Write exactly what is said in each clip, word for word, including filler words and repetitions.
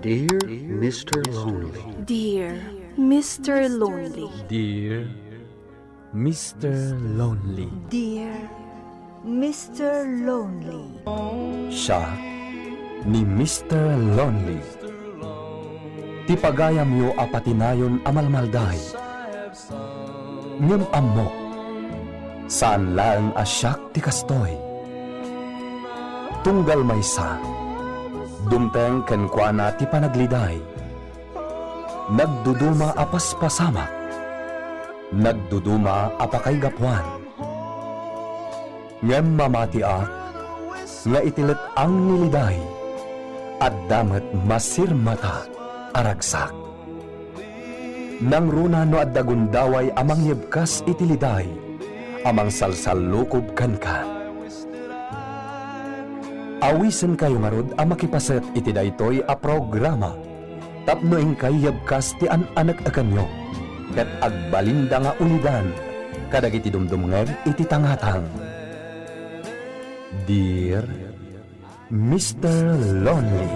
Dear Mister Lonely. Dear Mister Lonely. Dear Mister Lonely. Dear Mister Lonely. Siak ni Mister Lonely. Ti pagayamyo a patinayon a malmalday. Ngem ammok, saan laeng a siak ti kastoy. Tunggal maysa, dumteng kenkuana ti panagliday. Nagduduma a paspasamak, nagduduma a pakaigapuan. Ngem mamatiak nga iti let-ang ni liday, adda met masirmata a ragsak. Nangruna no adda gundaway a mangyebkas iti liday a mangsalsallukob kenka. Awisenkayo ngarud a makipaset iti daytoy a programa tapno inkay yebkas ti an-anek-ekanyo ket agbalinda nga ulidan kadagiti dumdumngeg iti tangatang. Dear Mister Lonely.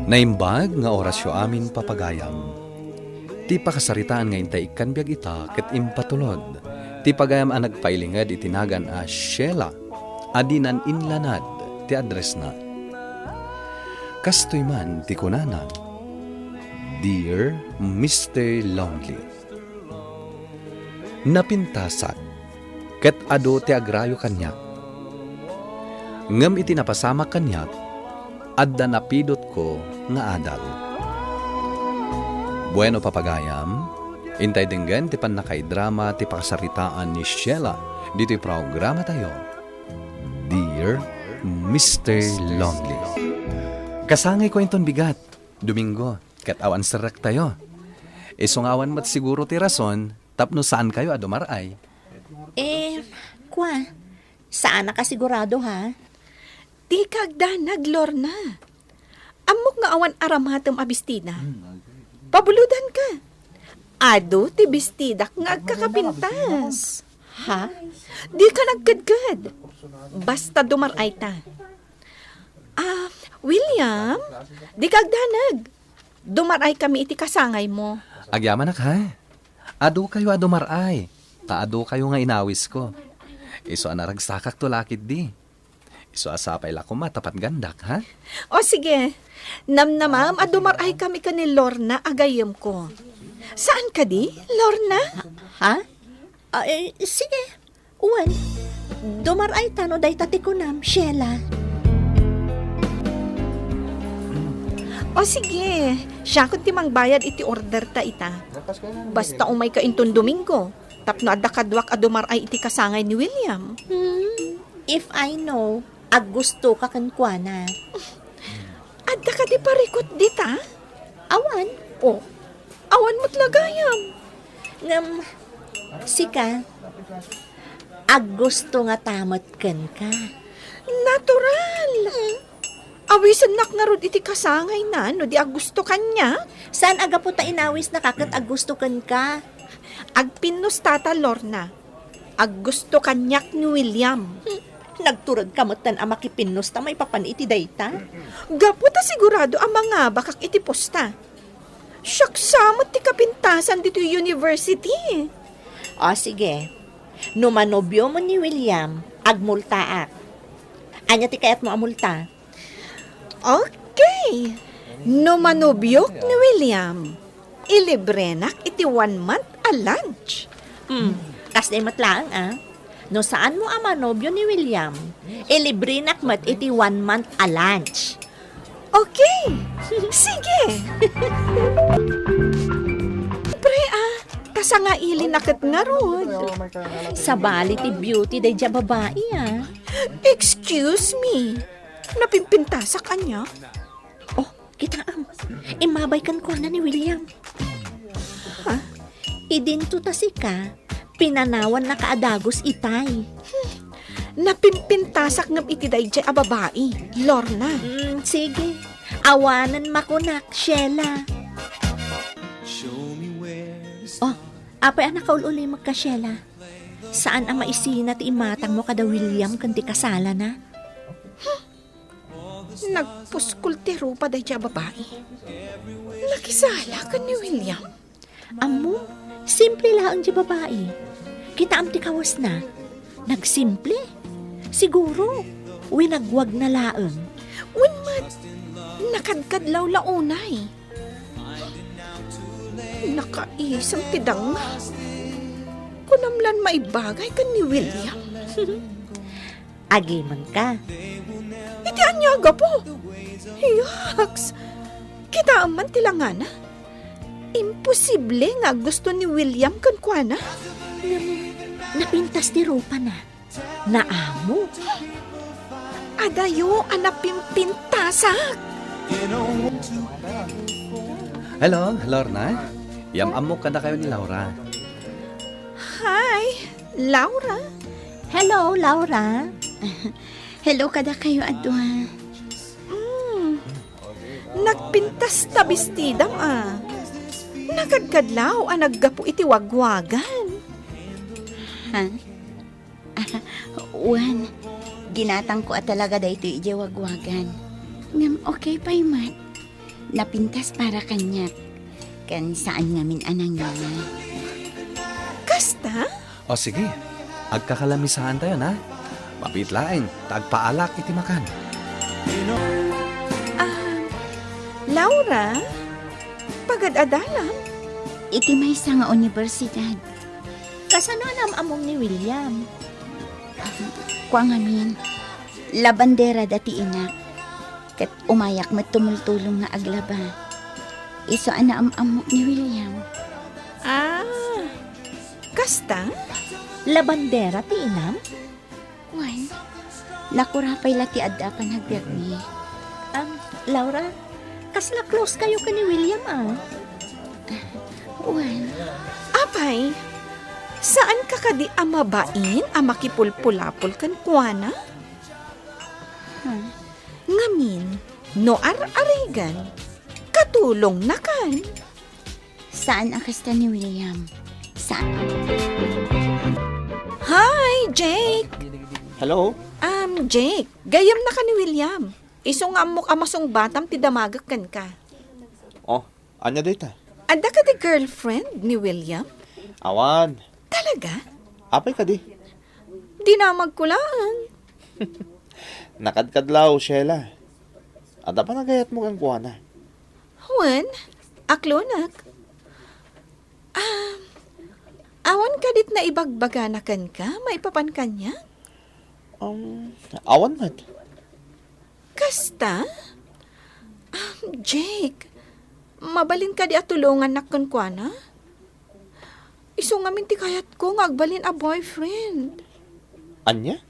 Naimbag nga orasyo amin, papagayam. Ti pakasaritaan nga intay ikkan biag ita ket impatulod ti pagayam a nagpailinged iti nagan a Sheila a dinan inlanad ti addressna. Kastoy man ti kunana, Dear Mister Lonely. Napintasak, ket adu ti agrayo kaniak. Ngem iti napasamak kaniak, adda napidutko nga adal. Bueno, papagayam, intay denggen ti pannakaidrama ti pakasaritaan ni Sheila ditoy programatayo, Dear Mister Lonely. Kasangayko inton bigat, Domingo, ket awan serrektayo. Isu nga awan met siguro ti rason tapno saankayo a dumar-ay. Eh, kua, saanak a sigurado, ha? Dika agdanag, Lorna. Ammok nga awan aramatem a bestida. Pabulodanka. Adu ti bestidak nga agkakapintas. Ha? Dika nagkedked. Basta dumar-ay ta. Ah, William, dika agdanag. Dumar-ay kami iti kasangaymo. Agyamanak, ha? Adukayo a dumar-ay, ta adukayo nga inawisko. Isu a naragsakakto la ketdi. Isu a sapay la koma ta patgandak, ha? O sige, namnamam a dumar-ay kami ken ni Lorna a gayyemko. Saan kadi, Lorna? Ha? Ah, eh, sige. Wen, dumar-ay ta no dayta ti kunam, Sheila. O sige, siakon ti mangbayad iti order ta ita. Basta umayka inton Domingo, tapno adda kaduak a dumar-ay iti kasangay ni William. Hmm, if I know, aggustoka kenkuana. Adda kadi parikut dita? Awan. O, awan met la gayam. Ngem, sika, aggusto ngata met kenka. Natural. Hmm. Awisennak ngarud iti kasangayna no di aggusto kaniak. Saan a gapu ta inawisnaka ket aggusto kenka? Agpinnusta ta, Lorna. Aggusto kaniak ni William. Hmm. Nagturedka metten a makipinnusta maipapan iti dayta? Gapu ta sigurado a mangabakak iti pusta. Siak sa met ti kapintasan ditoy university. O, sige. No manobiomo ni William, agmultaak. Ania ti kayatmo a multa? Okay. No manobiok ni William, ilibrenak iti one month a lunch. Hmm, kasdi met laeng, a. No saanmo a manobio ni William, ilibrenak met iti one month a lunch. Okay. Sige. Pre, a, ta sangaili na ket ngarud. Sabali ti beauty daydiay a babai, a. Excuse me. Napimpintasak ania? O, kitaem. Immabay kenkuana ni William. Ha? Idinto ta sika, pinanawannaka a dagus itay. Hmm. Napimpintasak ngem iti daydiay a babai, Lorna. Mm, sige. Awanen makunak, Sheila. O, apay a nakaul-ulimekka, Sheila? Saan a maisina ti imatangmo kada William ken ti kasalana? Hmm. Nagpuskol ti rupa daydiay a babai. Nakisala ken ni William? Ammo, simple laeng ti babai. Kitaem ti kawasna. Nagsimple. Siguro, winagwagna laeng. Wen met, nakadkadlaw la unay. Nakaisem ti danga. Kunam lan maibagay ken ni William. Agimanka. Iti ania a gapu? Yaks! Kitaem man ti langana. Imposible nga aggusto ni William kenkuana. Ngem, napintas ti rupana. Naammo. Adayo a napimpintasak. Hello, Lorna. Yam-ammok kadakayo ni Laura. Hi, Laura. Hello, Laura. Hello kadakayo a dua. Mm. Nagpintas ta bestidam a. Nakadkadlaw a naggapu iti wagwagan. Ha? Wen, ginatangko a talaga daytoy idiay wagwagan. Ngem okay pay met. Napintas para kaniak. Ken saan ngamin a nangina. Kasta? O sige, agkakalamisaantayon, ha? Mabiit laeng ta agpaalak iti makan. Ah, Laura, pagad-adalam? Iti maysa nga universidad. Kasano a naam-ammom ni William? Kua ngamin, labanderada ti inak. Ket umayak met tumultulong nga aglaba. Isu a naam-ammok ni William. Ah, kasta? Labandera ti inam? Wen, nakura pay la ti adda a panagbiagmi. Am, Laura, kasla close kayo ken ni William, a? Wen. Apay, saanka kadi a mabain a makipulpulapol kenkuana? Hmm. Ngamin, no ar-arigan, katulongnakan. Saan a kasta ni William? Saan? Hi, Jake! Hello? Um, Jake, gayyemnaka ni William. Isu nga ammok a masungbatam ti damagek kenka. Oh, ania dayta? Adda kadi girlfriend ni William? Awan. Talaga? Apay kadi? Dinamagko laeng. Nakadkadlaw, Sheila. Adda panagayatmo kenkuana? Wen, aklonak. Ah, awan kadit naibagbagana kenka maipapan kaniak? Um, awan met. Kasta? Ah, Jake, mabalin kadi a tulongannak kenkuana? Isu ngamin ti kayatko nga agbalin a boyfriend. Ania?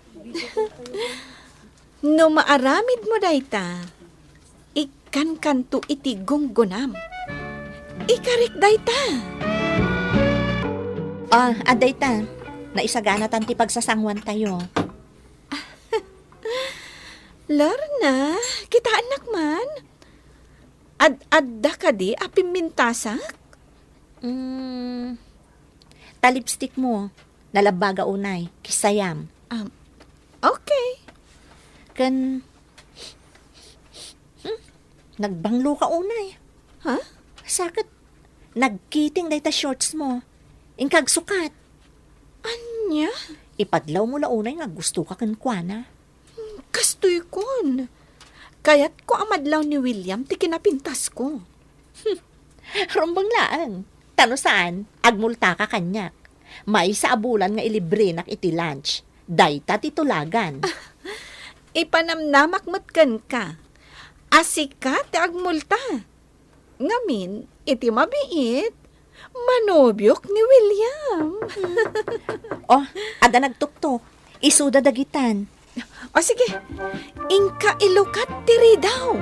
No maaramidmo dayta, ikkankanto iti gunggonam. Ikarik dayta. Ah, adda ita. Naisaganatan ti pagsasanguantayo. Lorna, kitaennak man? Ad-adda kadi a pimmintasak? Mm, ta lipstick mo, nalabbaga unay, kissayam. Um, okay. Ken, hmm, nagbanglo ka unay. Ha? Saket, nagkiting dayta shorts mo. Inkag sukat. Ania? Ipadlaw mo la unay nga gusto ka kenkuana. Kastoy kon. Kayatko a madlaw ni William ti kinapintasko. Rumbeng laeng. Ta no saan, agmultaka kaniak. Maysa a bulan nga ilibrenak iti lunch. Dayta ti tulagan. Ipanamnamak met kenka a sika ti agmulta. Ngamin, iti mabiit, manobiok ni William. Oh, adda nagtuktok. Isuda dagitan. O sige, inka ilukat ti ridaw.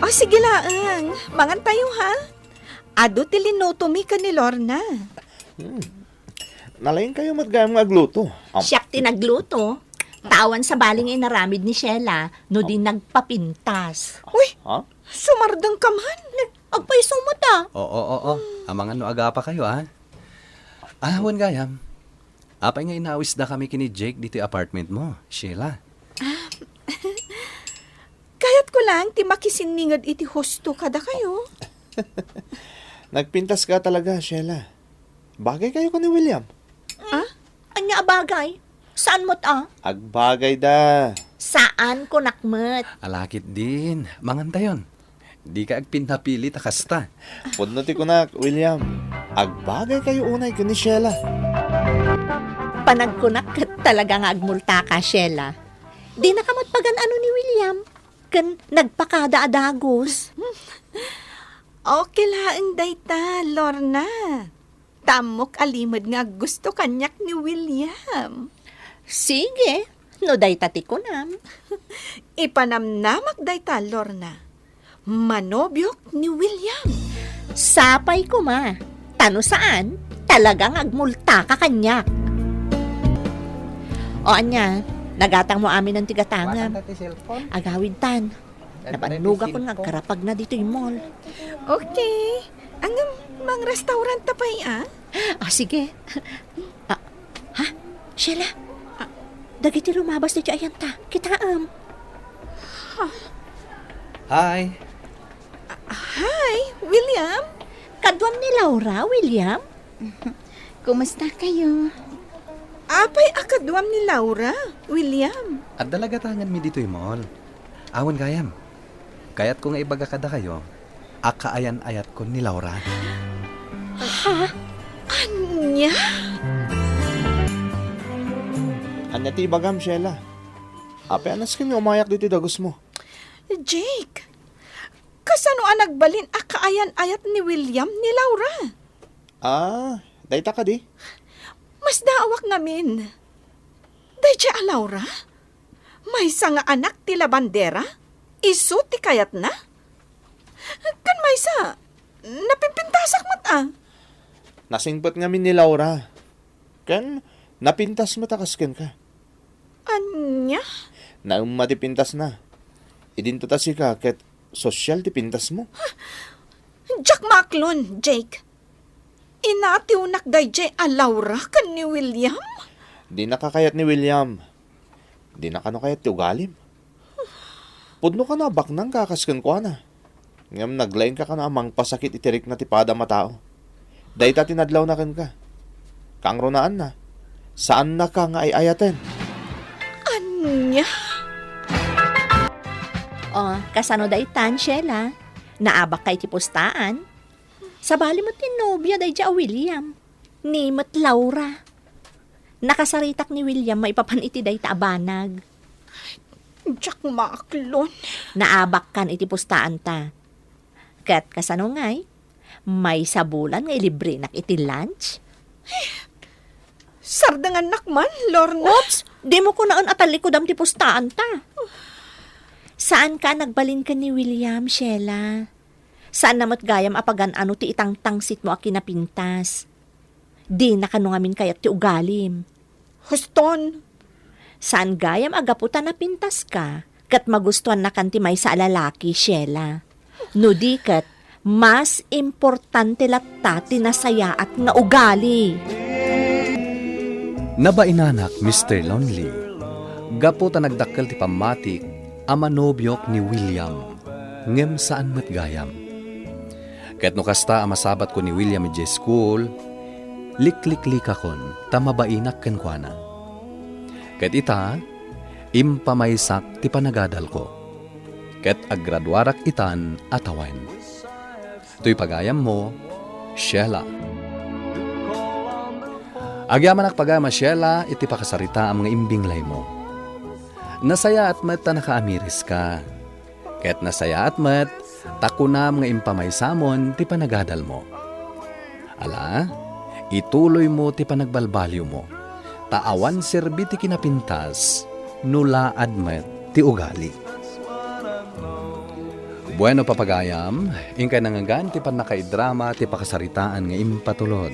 O sige laeng, mangantayo ha. Adu ti linutomi ken ni Lorna. Hmm. Nalaingkayo met gayam nga agluto. Am- Siak ti nagluto. Tawan sabali nga inaramid ni Sheila no di nagpapintas. Uy, ha? Sumardeng ka man. Agpayso met a. Oo, oo. Amangan no agapa kayo, ah. Ah, wen gayam. Apay nga inawisda kami ken ni Jake ditoy apartment mo, Sheila? Ah, Kayatko laeng ti makisinninged iti husto kadakayo. Nagpintaska talaga, Sheila. Bagaykayo ken ni William. Ah? Ania a bagay? Saan met a? Agbagayda. Saan kunak met? Alakit din. Mangantayon. Dika agpinnapili ta kasta. Pudno ti kunak, William. Agbagaykayo unay ken ni Sheila. Panagkunak ket talaga nga agmultaka, Sheila. Dinaka met pagan-ano ni William, ken nagpakada a dagus. Okay laeng dayta, Lorna. Ta ammok a limed nga aggusto kaniak ni William. Sige, no dayta ti kunam. Ipanamnamak dayta, Lorna. Manobiok ni William. Sapay koma. Ta no saan, talaga nga agmultaka kaniak. O ania, nagatangmo aminen ti gatangem. Watanta ti cellphone. Agawidtan. Nabannogakon nga agkarapagna ditoy mall. Okay. Ngem, mangrestaurant ta pay, a? Ah, sige. Ah, ha? Sheila? Ah. Dagiti lumabas ditoy ayanta. Kitaem. Hi. Ah, hi, William. Kaduam ni Laura, William? Kumusta kayo? Apay a kaduam ni Laura, William? Adda la gatangenmi ditoy mall. Awan gayam. Kayatko nga ibaga kadakayo a kaayan-ayatkon ni Laura. Ha? Ania? Ania ti ibagam, Sheila? Apay a nasken nga umayak ditoy dagusmo? Jake, kasano a nagbalin a kaayan-ayat ni William ni Laura? Ah, dayta kadi? Masdaawak ngamin. Daydiay a Laura? Maysa nga anak ti labandera? Isu ti kayatna? Ken maysa, napimpintasak met a. Nasingpet ngamin ni Laura. Ken napintas met a kas kenka. Ania? Naemma ti pintasna. Idinto ta sika ket sosyal ti pintasmo. Diak maaklon, Jake. Inatiwnak daydiay a Laura ken ni William? Dinaka kayat ni William. Dina kano kayat ti ugalim. Pudno kano a baknangka a kas kenkuana. Ngem naglaingka kano a mangpasakit iti rikna ti padam a tao. Dayta ti nadlawna kenka. Kangrunaanna, saannaka nga ay-ayaten. Ania? O, kasano daytan, Sheila? Naabakka iti pustaan? Sabali met ti nobia daydiay a William. Ni met Laura. Nakasaritak ni William maipapan iti dayta a banag. Diak maaklon. Naabakkan iti pustaanta. Ket kasano ngay? Maysa bulan nga ilibrenak iti lunch? Sardengannak man, Lorna. Oops! Dimo kunaen a tallikudam ti pustaanta. Saanka a nagbalin ken ni William, Sheila. Saanna met gayam a pagan-ano ti itangtangsitmo a kinapintas. Dina kano ngamin kayat ti ugalim. Huston. Saan gayam a gapu ta napintaska, ket magustuannakan ti maysa a lalaki, Sheila. No di ket, mas importante latta ti nasayaat nga ugali. Nabainanak, Mister Lonely, gapu ta nagdakkel ti pammatik a manobiok ni William, ngem saan met gayam. Ket no kasta a masabatko ni William idiay school, likliklikakon ta mabainak kenkuana. Ket ita, impamaysak ti panagadalko. Ket aggraduarak itan a tawen. Toy pagayammo, Sheila. Agyamanak pagayam a Sheila iti pakasaritaam nga imbinglaymo. Nasayaat met ta nakaamiriska. Ket nasayaat met ta kunam nga impamaysamon ti panagadalmo. Ala, ituloymo ti panagbalbaliwmo, ta awan serbi ti kinapintas no laad met ti ugali. Bueno, papagayam, inkay nangngegan ti pannakaidrama ti pakasaritaan nga impatulod.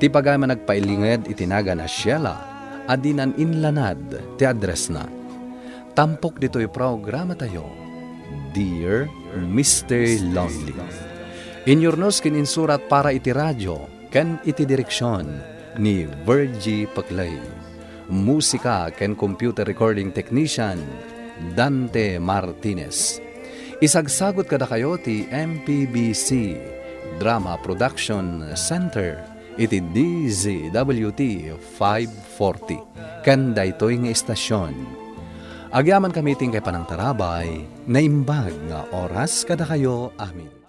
Ti pagayam a nagpailinged iti nagan a Sheila a dinan inlanad ti addressna. Tampok ditoy programatayo, Dear Mister Lonely. Inyurnos ken insurat para iti radio ken iti direksion ni Virgie Paclay. Musika ken computer recording technician, Dante Martinez. Isagsagut kadakayo ti M P B C Drama Production Center iti D Z W T five forty ken daytoy nga istasion. Agyamankami iti inkay panangtarabay, naimbag nga oras kadakayo amin.